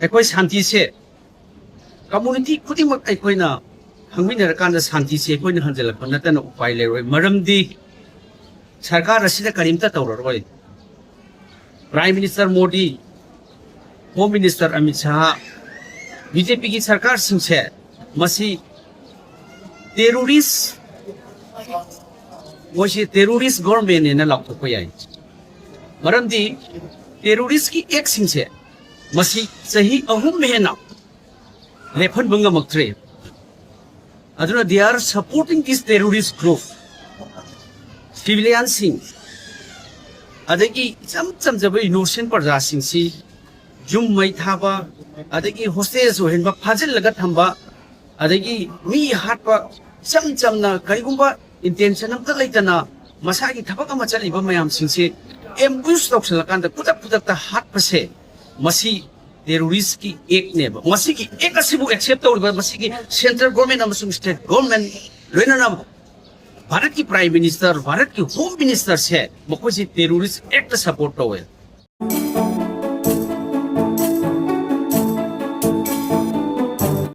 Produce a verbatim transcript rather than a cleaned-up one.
ꯑꯩꯈꯣꯏ ꯁꯥꯟꯇꯤꯁꯦ ꯀꯝꯃ꯭ꯌꯨꯅꯤꯇꯤ ꯈꯨꯗꯤꯡꯃꯛ ꯑꯩꯈꯣꯏꯅ ꯍꯪꯃꯤꯟꯅꯔꯀꯥꯟꯗ ꯁꯥꯟꯇꯤꯁꯦ ꯑꯩꯈꯣꯏꯅ ꯍꯟꯖꯤꯜꯂꯛꯄ ꯅꯠꯇꯅ ꯎꯄꯥꯏ ꯂꯩꯔꯣꯏ꯫ ꯃꯔꯝꯗꯤ ꯁꯔꯀꯥꯔ ꯑꯁꯤꯅ ꯀꯔꯤꯝꯇ ꯇꯧꯔꯔꯣꯏ꯫ Prime minister Modi, home minister Amit Shah, B J ꯄꯤꯒꯤ ꯁꯔꯀꯥꯔꯁꯤꯡꯁꯦ ꯃꯁꯤ ꯇꯦꯔꯣꯔꯤꯁ, ꯃꯣꯏꯁꯤ ꯇꯦꯔꯣꯔꯤꯁ ꯒꯣꯔꯃꯦꯟꯅꯦꯅ ꯂꯥꯎꯊꯣꯛꯄ ꯌꯥꯏ꯫ ꯃꯔꯝꯗꯤ ꯇꯦꯔꯣꯔꯤꯁꯀꯤ ꯑꯦꯛꯁꯤꯡꯁꯦ ꯃꯁꯤ ꯆꯍꯤ ꯑꯍꯨꯝ ꯍꯦꯟꯅ ꯂꯦꯞꯍꯟꯕ ꯉꯝꯃꯛꯇ꯭ꯔꯦ꯫ ꯑꯗꯨꯅ they are supporting this terrorist group꯫ ꯁꯤꯚꯤꯂꯤꯌꯟꯁꯤꯡ, ꯑꯗꯒꯤ ꯏꯆꯝ ꯆꯝꯖꯕ ꯏꯅꯣꯁꯦꯟ ꯄ꯭ꯔꯖꯥꯁꯤꯡꯁꯤ ꯌꯨꯝ ꯃꯩ ꯊꯥꯕ, ꯑꯗꯒꯤ ꯍꯣꯁꯇꯦꯖ ꯑꯣꯏꯍꯟꯕ, ꯐꯥꯖꯤꯜꯂꯒ ꯊꯝꯕ, ꯑꯗꯒꯤ ꯃꯤ ꯍꯥꯠꯄ, ꯏꯆꯝ ꯆꯝꯅ ꯀꯔꯤꯒꯨꯝꯕ ꯏꯟꯇꯦꯟꯁꯟ ꯑꯝꯇ ꯂꯩꯇꯅ ꯃꯁꯥꯒꯤ ꯊꯕꯛ ꯑꯃ ꯆꯠꯂꯤꯕ ꯃꯌꯥꯝꯁꯤꯡꯁꯤ ꯑꯦꯝꯕꯨꯁ ꯇꯧꯁꯜꯂꯀꯥꯟꯗ ꯈꯨꯗꯛ ꯈꯨꯗꯛꯇ ꯍꯥꯠꯄꯁꯦ, ꯃꯁꯤ ꯇꯦꯔꯣꯔꯤꯁꯀꯤ ꯑꯦꯛꯅꯦꯕ꯫ ꯃꯁꯤꯒꯤ ꯑꯦꯛ ꯑꯁꯤꯕꯨ ꯑꯦꯛꯁꯦꯞ ꯇꯧꯔꯤꯕ ꯃꯁꯤꯒꯤ ꯁꯦꯟꯇ꯭ꯔꯦꯜ ꯒꯣꯔꯃꯦꯟ ꯑꯃꯁꯨꯡ ꯁ꯭ꯇꯦꯠ ꯒꯣꯔꯃꯦꯟ, ꯂꯣꯏꯅꯅ ꯚꯥꯔꯠꯀꯤ ꯄ꯭ꯔꯥꯏꯝ ꯃꯤꯅꯤꯁꯇꯔ, ꯚꯥꯔꯠꯀꯤ ꯍꯣꯝ ꯃꯤꯅꯤꯁꯇꯔꯁꯦ ꯃꯈꯣꯏꯁꯤ ꯇꯦꯔꯣꯔꯤꯁ ꯑꯦꯛꯇ ꯁꯄꯣꯔꯠ ꯇꯧꯋꯦ꯫